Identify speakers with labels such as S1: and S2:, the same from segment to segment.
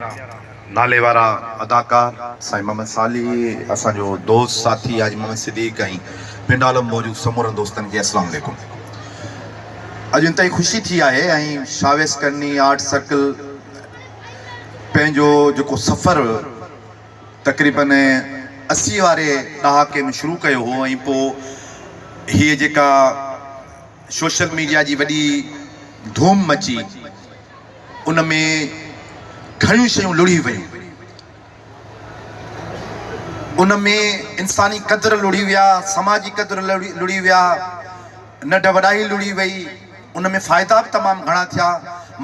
S1: نالي وارا اداڪار سائين محمد صالح اسان جو دوست ساٿي حاجي محمد صديق ۽ پنڊال ۾ موجود سمورن دوستن کي اسلام عليڪم. اڄ انتهائي خوشي ٿي آهي ۽ شاويز ڪرني آرٽ سرڪل پنهنجو جيڪو سفر تقريبن 80 واري ڏهاڪي ۾ شروع ڪيو هو ۽ پوء هيء جيڪا سوشل ميڊيا جي وڏي ڌوم مچي ان ۾ گهڻيون شيون لڙهي ويون. ان ۾ انساني قدر لڙهي ويا، سماجي قدر لڙهي ويا، ننڍ وڏائي لڙهي وئي. ان ۾ فائدا به تمام گهڻا ٿيا.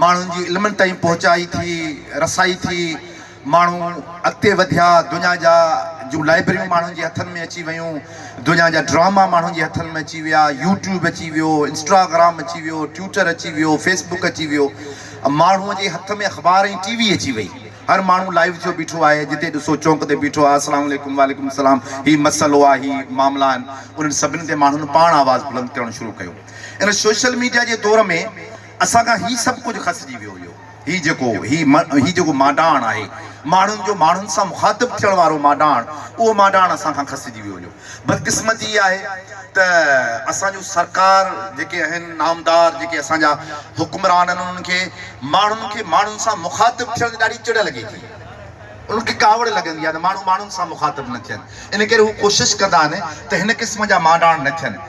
S1: ماڻهن جي علمن تائين پهچائي ٿي، رسائي ٿي. ماڻهو اڳتي وڌيا، دنيا جا جون لائبرريون ماڻهن جي هٿن ۾ اچي ويون، دنيا جا ڊراما ماڻهن جي هٿن ۾ اچي ويا، يوٽيوب اچي ويو، انسٽاگرام اچي ويو، ٽيوٽر اچي ويو، فيس بڪ اچي ويو، ماڻهو جي هٿ ۾ اخبار ۽ ٽي وي اچي وئي، هر ماڻهو لائيو ٿيو بيٺو آهي، جتي ڏسو چونڪ تي بيٺو آهي، السلام عليڪم وعليڪم السلام، هي مسئلو آهي، هي معاملا آهن، انهن سڀني تي ماڻهن پاڻ آواز بلند ڪرڻ شروع ڪيو. ان سوشل ميڊيا جي دور ۾ اسان کان هي سڀ ڪجهه کسجي ويو هيو. هي جيڪو هي هي جيڪو مانڊاڻ آهي، ماڻهن جو ماڻهن سان مخاطب ٿيڻ وارو مانڊاڻ، اهو مانڊاڻ اسان کان کسجي ويو هيو. بدقسمتي اها آهي ته اسان جون سرڪار جيڪي آهن نامدار جيڪي اسان جا حڪمران آهن انهن کي ماڻهن کي ماڻهن سان مخاطب ٿيڻ تي ڏاڍي چڙ لڳي ٿي. انهن کي ڪاوڙ لڳندي آهي ته ماڻهو ماڻهن سان مخاطب نه ٿين. ان ڪري هو ڪوشش ڪندا آهن ته هن قسم جا مانڊاڻ نه ٿين.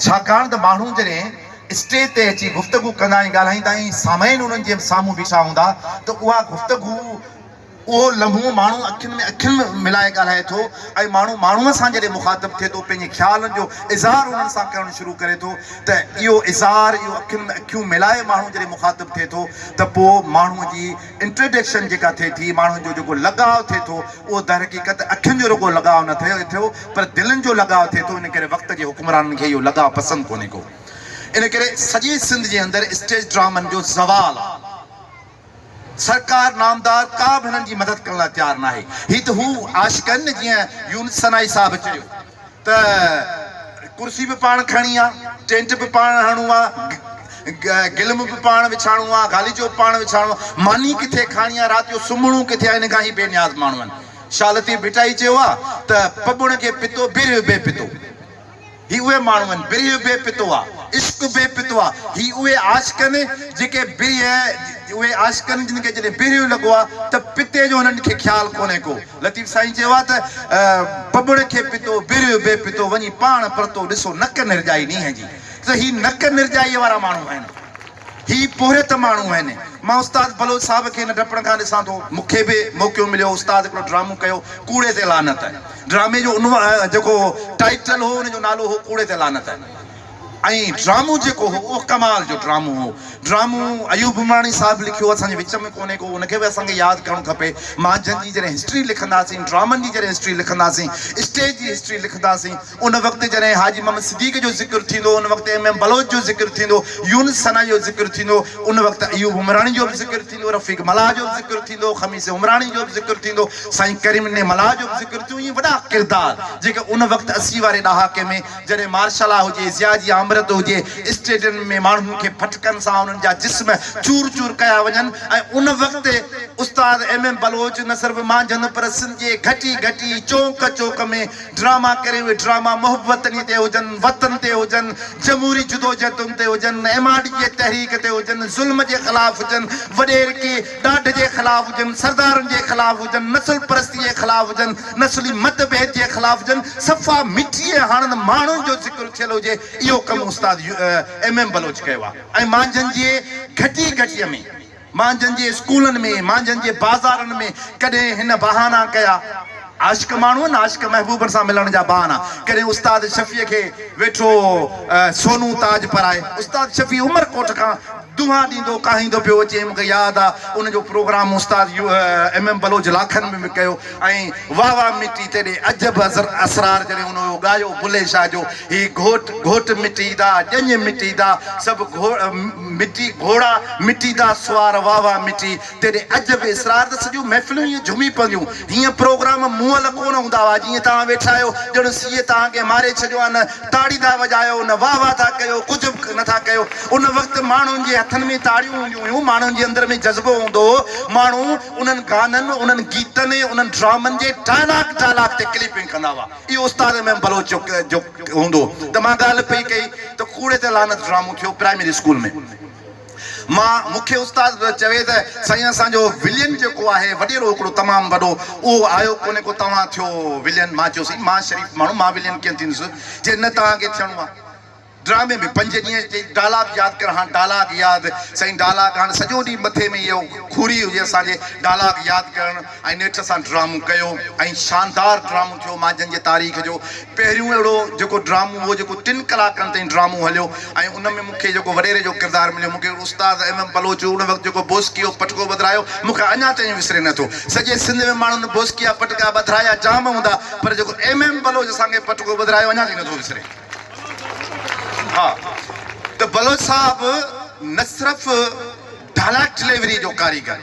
S1: ڇاڪاڻ ته ماڻهو جڏهن اسٽيج تي اچي گفتگو ڪندا ۽ ڳالهائيندا ۽ سامعين انهن جي سامهون بيٺا هوندا ته اها گفتگو، اهو لمحو ماڻهو اکين ۾ اکين ملائي ڳالهائي ٿو ۽ ماڻهو ماڻهوء سان جڏهن مخاطب ٿئي ٿو پنهنجي خيالن جو اظهار انهن سان ڪرڻ شروع ڪري ٿو ته اهو اظهار، اهو اکين ۾ اکيون ملائي ماڻهو جڏهن مخاطب ٿئي ٿو ته پوء ماڻهوء جي انٽريڊڪشن جيڪا ٿئي ٿي، ماڻهن جو جيڪو لڳاء ٿئي ٿو، اهو درحقيقت اکين جو رڳو لڳاء نه ٿئي ٿو، پر دلين جو لڳاء ٿئي ٿو، ان ڪري وقت جي حڪمرانن کي اهو لڳاء پسند ڪونهي ڪو. ان ڪري سڄي سنڌ جي اندر اسٽيج ڊرامن جو زوال آ. سرڪار نامدار ڪا به هنن جي مدد ڪرڻ لاء تيار ناهي. هي ته هو عاشق آهن نه جيئن يونس ثنائي صاحب چيو ته ڪرسي به پاڻ کڻڻي آ، ٽينٽ به پاڻ هڻڻو آ، گلم به پاڻ وڇاڻو آ، غاليچو به پاڻ وڇاڻو آ، ماني ڪٿي کائڻي آ، رات جو سمهڻو ڪٿي آ، ان کان هي بي نياز ماڻهو آهن. شاهه لطيف ڀٽائي چيو آ ته پٻڻ کي پتو برهه بي پتو. هي اهي ماڻهو آهن، برهه بي پتو آ، عشق بي پتو آ، هي اهي عاشق آهن جيڪي برهه، اهي عاشق آهن جن کي جڏهن برهه لڳو آ ته پتي جو هنن کي خيال ڪونهي ڪو. لطيف سائين چيو آ ته پٻڻ کي پتو، برهه بي پتو، وڃي پاڻ پرتو ڏسو نڪ نرڄائي نينهن جي. ته هي نڪ نرڄائيء وارا ماڻهو آهن. هي پورهيت ماڻهو آهن. مان استاد بلوچ صاحب کي ننڍپڻ کان ڏسان ٿو. مون کي به موقعو مليو استاد هڪڙو ڊرامو ڪيو ڪوڙي تي لعنت. ڊرامي جو عنوان جيڪو ٽائيٽل هو ان جو نالو هو ڪوڙي تي لعنت ۽ ڊرامو جيڪو هو اهو ڪمال جو ڊرامو هو. ڊرامو ايوب عمراڻي صاحب لکيو اسان جي وچ ۾ ڪونهي ڪو ان کي به اسان کي ياد ڪرڻ کپي. مانجهند جي جڏهن هسٽري لکنداسين، ڊرامن جي جڏهن هسٽري لکنداسين، اسٽيج جي هسٽري لکنداسين، ان وقت جڏهن حاجي محمد صديق جو ذڪر ٿيندو، ان وقت ايم ايم بلوچ جو ذڪر ٿيندو، يونس ثنائي جو ذڪر ٿيندو، ان وقت ايوب عمراڻي جو به ذڪر ٿيندو، رفيق ملاح جو به ذڪر ٿيندو، خميس عمراڻي جو به ذڪر ٿيندو، سائين ڪريم ڏني ملاح جو به ذڪر ٿيندو، ائين وڏا ڪردار جيڪي ان وقت 80 واري ڏهاڪي ۾ جڏهن مارشل لا هجي، ضياء جي آمريت هجي، اسٽيڊيم ۾ ماڻهن کي ڦٽڪن سان انهن جا جسم چور چور ڪيا وڃن ۽ ان وقت استاد ايم ايم بلوچ نه صرف مانجهند پر سنڌ جي گهٽي گهٽي، چونڪ چونڪ ۾ ڊراما ڪري اهي ڊراما محب وطني تي هجن، وطن تي هجن، جمهوري جدوجهدن تي هجن، ايم آر ڊي جي تحريڪ تي هجن، ظلم جي خلاف هجن، وڏيرڪي ڏاڍ جي خلاف هجن، سردارن جي خلاف هجن، نسل پرستي جي خلاف هجن، نسلي مت ڀيد جي خلاف هجن، صفا مٽي ۽ هاڻن ماڻهن جو ذڪر ٿيل هجي اهو ڪم استاد ايم ايم بلوچ ڪيو آهي ۽ مانجهند جي گهٽي گهٽي ۾. مانجهند جي اسڪولن ۾، مانجهند جي بازارن ۾ ڪڏهن هن بهانا ڪيا. عاشق ماڻهو آهن، عاشق محبوبن سان ملڻ جا بهانا. ڪڏهن استاد شفيع کي ويٺو سونو تاج پرائي. استاد شفيع عمرڪوٽ کان دونهان ڏيندو ڪاهيندو پيو اچي. مون کي ياد آ ان جو پروگرام استاد ايم ايم بلوچ لاکن ۾ به ڪيو ۽ واه واه مٽي تيڏي عجب اسرار جڏهن هن اهو ڳايو بلهي شاهه جو هي گهوٽ گهوٽ مٽي دا ڄڃ مٽي دا سڀ مٽي گهوڙا مٽي دا سوار واه واه مٽي تيڏي عجب اسرار ته سڄيون محفلون ائين جهومي پونديون هيئن پروگرام مون. مئل ڪونه هوندا هئا، جيئن توهان ويٺا آهيو، ڄڻ سيء توهان کي ماري ڇڏيو آهي، نه تاڙي ٿا وڄايو، نه واهه واهه ٿا ڪيو، ڪجهه به نه ٿا ڪيو. ان وقت ماڻهن جي هٿن ۾ تاڙيون هونديون هيون، ماڻهن جي اندر ۾ جذبو هوندو هو، ماڻهو انهن گانن، انهن گيتن، انهن ڊرامن جي ڊائلاگ ڊائلاگ تي ڪليپنگ ڪندا هئا. اهو استاد ايم ايم بلوچ جو جو هوندو هو ته مان ڳالهه پئي ڪئي ته ڪوڙي تي لعنت ڊرامو ٿيو پرائمري اسڪول ۾. مان مون کي استاد چوي ته سائين اسان جو ولين جيڪو آهي وڏيرو هڪڙو تمام وڏو اهو آيو ڪونهي ڪو توهان ٿيو ولين مان چيو سائين مان شريف ماڻهو مان ولين ڪيئن ٿيندس چي نه توهان کي ٿيڻو آهي ڊرامي ۾ پنج ڏينهن چي ڊالاگ ياد ڪر هاڻ ڊالاگ ياد سائين ڊالاگ هاڻ سڄو ڏينهن مٿي ۾ اهو کوري هجي اسان جي ڊالاگ ياد ڪرڻ ۽ نيٺ اسان ڊرامو ڪيو ۽ شاندار ڊرامو ٿيو مانجهند جي تاريخ جو پهريون اهڙو جيڪو ڊرامو هو جيڪو ٽن ڪلاڪن تائين ڊرامو هليو ۽ ان ۾ مون کي جيڪو وڏيري جو ڪردار مليو مون کي استاد ايم ايم بلوچ ان وقت جيڪو بوسڪي جو پٽڪو ٻڌرايو مون کان اڃا تائين وسري نه ٿو سڄي سنڌ ۾ ماڻهن بوسڪي جا پٽڪا ٻڌرايا جام هوندا پر جيڪو ايم ايم بلوچ اسان کي پٽڪو ٻڌرايو اڃا تائين نه ٿو وسري ها ته بلوچ صاحب نه صرف ڊائلاگ ڊليوري جو ڪاريگر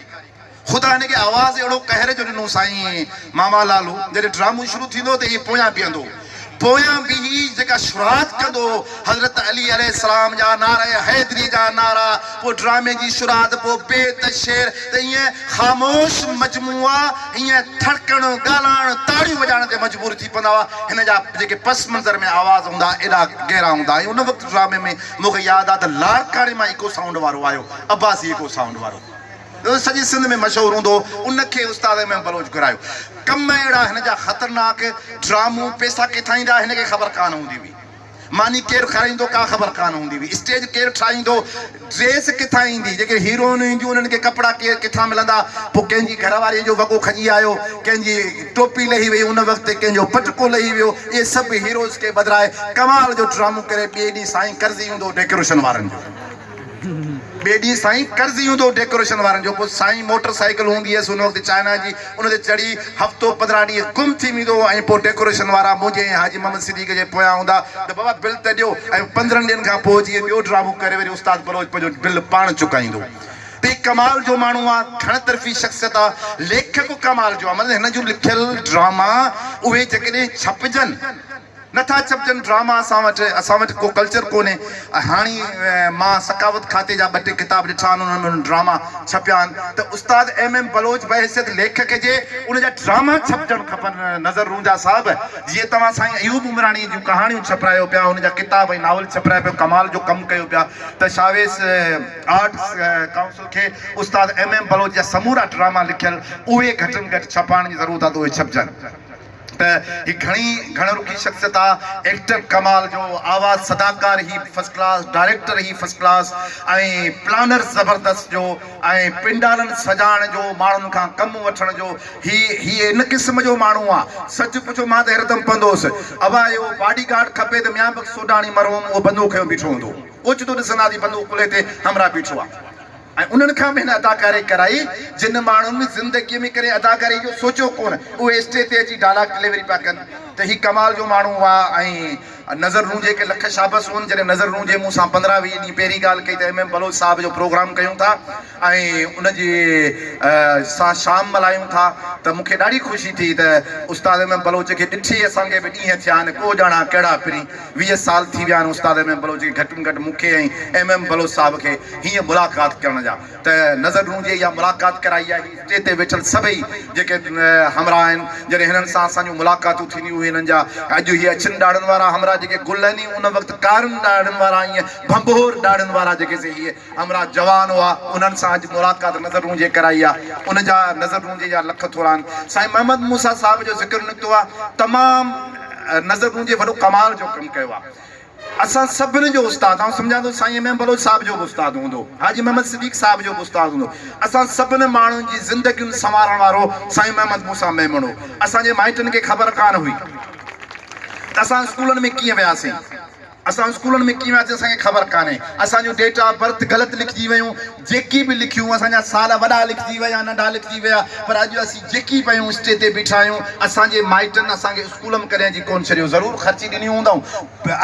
S1: خدا هن کي آواز اهڙو قهر جو ڏنو سائين ماما لالو جڏهن ڊرامو شروع ٿيندو ته هي پويان بيهندو هو پويان بيهي جيڪا شروعات ڪندو هو حضرت علي عليه السلام جا نعره حيدري جا نعرا پوء ڊرامي جي شروعات پوء بيت شعر ته ائين خاموش مجموعا ائين ٿڙڪڻ ڳالهائڻ تاڙيون وڄائڻ تي مجبور ٿي پوندا هئا هن جا جيڪي پس منظر ۾ آواز هوندا هئا ايڏا گهرا هوندا هئا ۽ ان وقت ڊرامي ۾ مون کي ياد آ ته لاڙڪاڻي مان ايڪو سائونڊ وارو آيو عباسي ايڪو سائونڊ وارو. سڄي سنڌ ۾ مشهور هوندو هو، ان کي استاد ايم ايم بلوچ گهرايو. ڪم اهڙا هن جا خطرناڪ، ڊرامو، پئسا ڪٿان ايندا هن کي خبر ڪانه هوندي هئي. ماني ڪير کارائيندو ڪا خبر ڪانه هوندي هئي. اسٽيج ڪير ٺاهيندو، ڊريس ڪٿان ايندي، جيڪي هيروئنون اينديون انهن کي ڪپڙا ڪٿان ملندا، پوء ڪنهن جي گهر واريء جو وڳو کڄي آيو، ڪنهن جي ٽوپي لهي وئي ان وقت ڪنهن جو پٽڪو لهي ويو، اهي سڀ هيروز کي ٻڌرائي ڪمال جو ڊرامو ڪري ٻئي ڏينهن سائين قرض ئي هوندو هو ڊيڪوريشن وارن جو. ٻئي ڏينهن سائين قرض ئي هوندو هو ڊيڪوريشن وارن جو، پوء سائين موٽر سائيڪل هوندي هيس ان وقت چائنا جي، ان تي چڙهي هفتو 15 ڏينهن گم ٿي ويندو هو ۽ پوء ڊيڪوريشن وارا منهنجي ۽ حاجي محمد صديق جي پويان هوندا ته بابا بل ته ڏيو ۽ 15 ڏينهن کان پوء جيئن ٻيو ڊرامو ڪري وري استاد بلوچ پنهنجو بل پاڻ چڪائيندو هو ته هي ڪمال جو ماڻهو آ، گهڻ طرفي شخصيت آ، ليکڪ ڪمال جو آ، مطلب هن جون لکيل ڊراما اهي جيڪڏهن ڇپجن. نٿا ڇپجن ڊراما اسان وٽ اسان وٽ ڪو ڪلچر ڪونهي هاڻي مان ثقافت کاتي جا ٻه ٽي ڪتاب ڏٺا آهن انهن ۾ ڊراما ڇپيا آهن ته استاد ايم ايم بلوچ بحيثيت ليکڪ جي ان جا ڊراما ڇپجڻ کپن نظر رونجا صاحب جيئن توهان سائين ايوب عمراڻي جون ڪهاڻيون ڇپرايو پيا ان جا ڪتاب ۽ ناول ڇپرايو پيو ڪمال جو ڪم ڪيو پيا ته شاويز آرٽس ڪائونسل کي استاد ايم ايم بلوچ جا سمورا ڊراما لکيل اهي گهٽ ۾ گهٽ ڇپائڻ جي ضرورت آهي ته اهي ڇپجن. ته هي گهڻي گهڻ رخي شخصيت آ، ايڪٽر ڪمال جو، آواز صداڪار هي فرسٽ ڪلاس، ڊائريڪٽر هي فرسٽ ڪلاس ۽ پلانر زبردست جو ۽ پنڊالن سجائڻ جو ماڻهن کان ڪم وٺڻ جو هي هي ان قسم جو ماڻهو آ سچ پڇو مان ته حيرت م پوندو هوس ابا اهو باڊي گارڊ کپي ته ميان بخش سوڍاڻي مرحوم اهو بندوق کنيو بيٺو هوندو هو اوچتو ڏسنداسين بندوق ڪلهي تي همراهه بيٺو آ. ۽ انهن کان به هن اداڪاري ڪرائي، جن ماڻهن زندگيء ۾ ڪڏهن اداڪاري جو سوچيو ڪونه، اهي اسٽيج تي اچي ڊائلاگ ڊليوري پيا ڪن ته هي ڪمال جو ماڻهو هئا ۽ نظر رونجهي کي لک شابس هئن، جڏهن نظر رونجهي مون سان 15 20 ڏينهن پهرين ڳالهه ڪئي ته ايم ايم بلوچ صاحب جو پروگرام ڪيون ٿا ۽ ان جي سان شام ملهايون ٿا ته مون کي ڏاڍي خوشي ٿي ته استاد ايم ايم بلوچ کي ڏٺي اسان کي به ڏينهن ٿيا آهن ڪو ڄاڻان ڪهڙا پرين 20 سال ٿي ويا آهن استاد ايم ايم بلوچ کي گهٽ ۾ گهٽ مون کي ۽ ايم ايم بلوچ صاحب کي هيئن ملاقات ڪرڻ جا ته نظر رونجهي اها ملاقات ڪرائي آهي. اسٽيج تي ويٺل سڀئي جيڪي همراهه آهن جڏهن هنن سان اسان جون ملاقاتون ٿينديون هيون هنن جا اڄ هي اڇن ڏاڙهن وارا همراهه جيڪي گل آهن ان وقت ڪارن ڏاڙهن وارا ائين ڀنڀور ڏاڙهن وارا جيڪي سي هي همراهه جوان هئا انهن سان اڄ ملاقات نظر رونجهي ڪرائي آهي ان جا نظر رونجهي جا لک ٿورا آهن. سائين محمد موسيٰ صاحب جو ذڪر نڪتو آهي تمام نظر رونجهي وڏو ڪمال جو ڪم ڪيو آهي. اسان سڀني جو استاد، آئون سمجهان ٿو سائين ايم ايم بلوچ صاحب جو به استاد هوندو، حاجي محمد صديق صاحب جو به استاد هوندو، اسان سڀني ماڻهن جي زندگين سنوارڻ وارو سائين محمد موسيٰ ميمڻ هو. اسان جي مائٽن کي خبر ڪانه هئي ته اسان اسڪولن ۾ ڪيئن وياسين. اسان اسڪولن ۾ ڪيئن وياسين اسان کي خبر ڪانهي. اسان جون ڊيٽ آف برٿ غلط لکجي ويون، جيڪي به لکيون اسان جا سال وڏا لکجي ويا ننڍا لکجي ويا پر اڄ اسين جيڪي به آهيون اسٽيج تي بيٺا آهيون اسان جي مائٽن اسان کي اسڪول ۾ ڪڏهن اچي ڪونه ڇڏيو ضرور خرچي ڏني هوندائون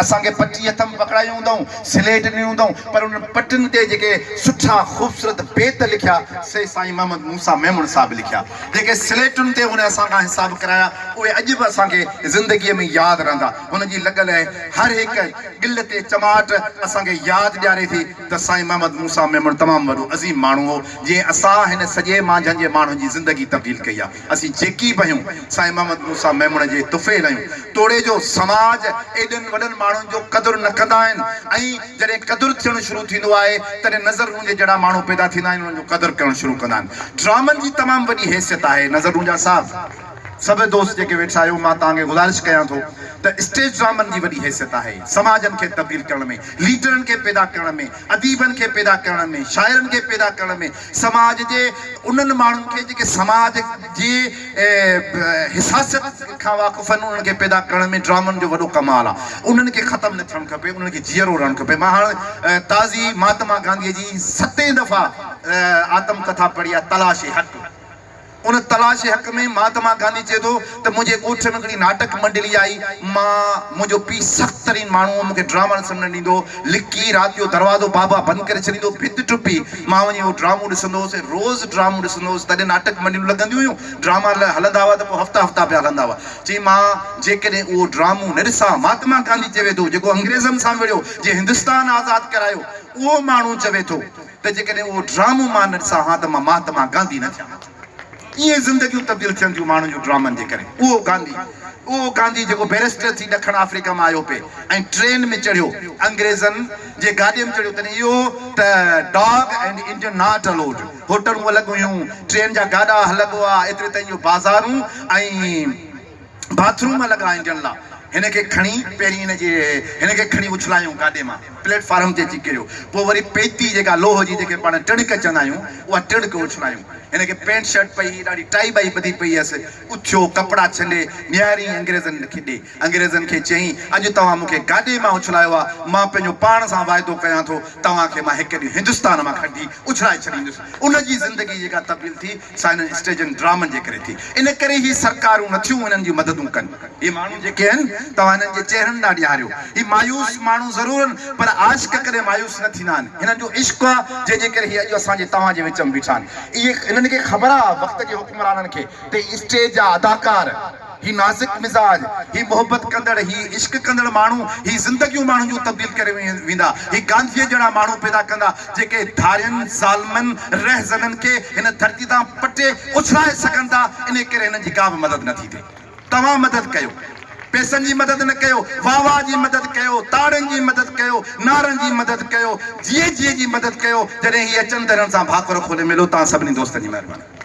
S1: اسان کي پٽي هٿ ۾ پڪڙائي هوندائون سليٽ ڏني هوندائون پر انهن پٽين تي جيڪي سٺا خوبصورت بيت لکيا سي سائين محمد موسيٰ ميمڻ صاحب لکيا جيڪي سليٽن تي هن اسان کان حساب ڪرايا اهي اڄ به اسان کي زندگيء ۾ ياد رهندا. هن جي لڳل هر هڪ ڳل تي چماٽ اسان کي ياد ڏياري ٿي ته سائين محمد موسيٰ ميمڻ تمام وڏو عظيم ماڻهو هو، جنهن اسان هن سڄي مانجهند جي ماڻهن جي زندگي تبديل ڪئي آهي. اسين جيڪي به آهيون، سائين محمد موسيٰ ميمڻ جي طفيل آهيون. توڙي جو سماج ايڏن وڏن ماڻهن جو قدر نه ڪندا آهن ۽ جڏهن قدر ٿيڻ شروع ٿيندو آهي، تڏهن نظر رونجي جهڙا ماڻهو پيدا ٿيندا آهن، انهن جو قدر ڪرڻ شروع ڪندا آهن. ڊرامن جي تمام وڏي حيثيت آهي. نظر رونجا صاحب! سڀ دوست جيڪي ويٺا آهيو مان توهان کي گذارش ڪيان ٿو ته اسٽيج ڊرامن جي وڏي حيثيت آهي سماجن کي تبديل ڪرڻ ۾ ليڊرن کي پيدا ڪرڻ ۾ اديبن کي پيدا ڪرڻ ۾ شاعرن کي پيدا ڪرڻ ۾ سماج جي انهن ماڻهن کي جيڪي سماج جي حساسيت کان واقف آهن انهن کي پيدا ڪرڻ ۾ ڊرامن جو وڏو ڪمال آهي انهن کي ختم نه ٿيڻ کپي انهن کي جيئرو رهڻ کپي مان هاڻ تازي مهاتما گانڌي جي ستين دفعا آتم ڪٿا پڙهي آهي تلاش حق ان تلاش حق ۾ مهاتما گانڌي چئي ٿو ته منهنجي ڳوٺ ۾ هڪڙي ناٽڪ منڊلي آئي، مان، منهنجو پيء سخت ترين ماڻهو هو، مون کي ڊراما ڏسڻ نه ڏيندو هو، لڪي رات جو دروازو بابا بند ڪري ڇڏيندو هو، ڀت ٽپي مان وڃي اهو ڊرامو ڏسندو هوس ۽ روز ڊرامو ڏسندو هوس، تڏهن ناٽڪ منڊليون لڳنديون هيون، ڊراما هلندا هئا ته پوء هفتا هفتا پيا هلندا هئا، چئي مان جيڪڏهن اهو ڊرامو نه ڏسان، مهاتما گانڌي چوي ٿو، جيڪو انگريزن سان وڙهيو، جنهن هندستان آزاد ڪرايو، اهو ماڻهو چوي ٿو. ته جيڪڏهن اهو ڊرامو مان نه ڏسان ها ته مان مهاتما گانڌي نه ٿيان ها. ائين زندگيون تبديل ٿين ٿيون ماڻهن جون ڊرامن جي ڪري. اهو گانڌي، اهو گانڌي جيڪو بئريسٽر ٿي ڏکڻ آفريڪا مان آيو پئي ۽ ٽرين ۾ چڙهيو، انگريزن جي گاڏيء ۾ چڙهيو تڏهن اهو ته dog and engine not allowed, هوٽلون الڳ هيون، ٽرين جا گاڏا الڳ هئا، ايتري تائين جو بازارون ۽. باٿ روم لڳا انجڻ لا هن کي کڻي پهرين هن جي هن کي کڻي اڇلايائون گاڏي مان پليٽ فارم تي اچي ڪريو پوء وري پيتي جيڪا لوهه جي جيڪي پاڻ ٽڙڪ چوندا آهيون اها ٽڙڪ اڇلايائون هن کي پينٽ شرٽ پئي هئي ڏاڍي ٽائي ٻائي ٻڌي پئي هيس اٿيو ڪپڙا ڇنڊي نهاريائين انگريزن کي ڏي انگريزن کي چيائين اڄ توهان مون کي گاڏي مان اڇلايو آ مان پنهنجو پاڻ سان واعدو ڪيان ٿو توهان کي مان هڪ ڏينهن هندستان مان کڍي اڇلائي ڇڏيندس ان جي زندگي جيڪا تبديل ٿي سا انهن اسٽيجن ڊرامن جي ڪري ٿي. ان ڪري هي سرڪارون نٿيون انهن جون مددون ڪن. هي ماڻهو جيڪي آهن توهان هنن جي چهرن ڏانهن ڏيهاريو. هي مايوس ماڻهو ضرور آهن پر عاشق ڪڏهن مايوس نه ٿيندا آهن. هنن جو عشق آهي جنهن جي ڪري هي اڄ اسان جي توهان جي وچ ۾ بيٺا آهن. اهي هنن کي خبر آهي وقت جي حڪمرانن کي ته هي اسٽيج جا اداڪار، هي نازڪ مزاج، هي محبت ڪندڙ، هي عشق ڪندڙ ماڻهو، هي زندگيون ماڻهن جون تبديل ڪري ويندا، هي گانڌيء جهڙا ماڻهو پيدا ڪندا، جيڪي ڌارين، ظالمن، رهزنن کي هن ڌرتي تان پٽي اڇلائي سگهن ٿا، انهي ڪري هنن جي ڪا به مدد نه ٿي ٿئي. توهان مدد ڪيو. پئسن جي مدد نه ڪيو، واهه واهه جي مدد ڪيو، تاڙين جي مدد ڪيو، نعرن جي مدد ڪيو، جيئي جيئي جي مدد ڪيو، جڏهن هي اچن ته هنن سان ڀاڪر کولي ملو، توهان سڀني دوستن جي مهرباني.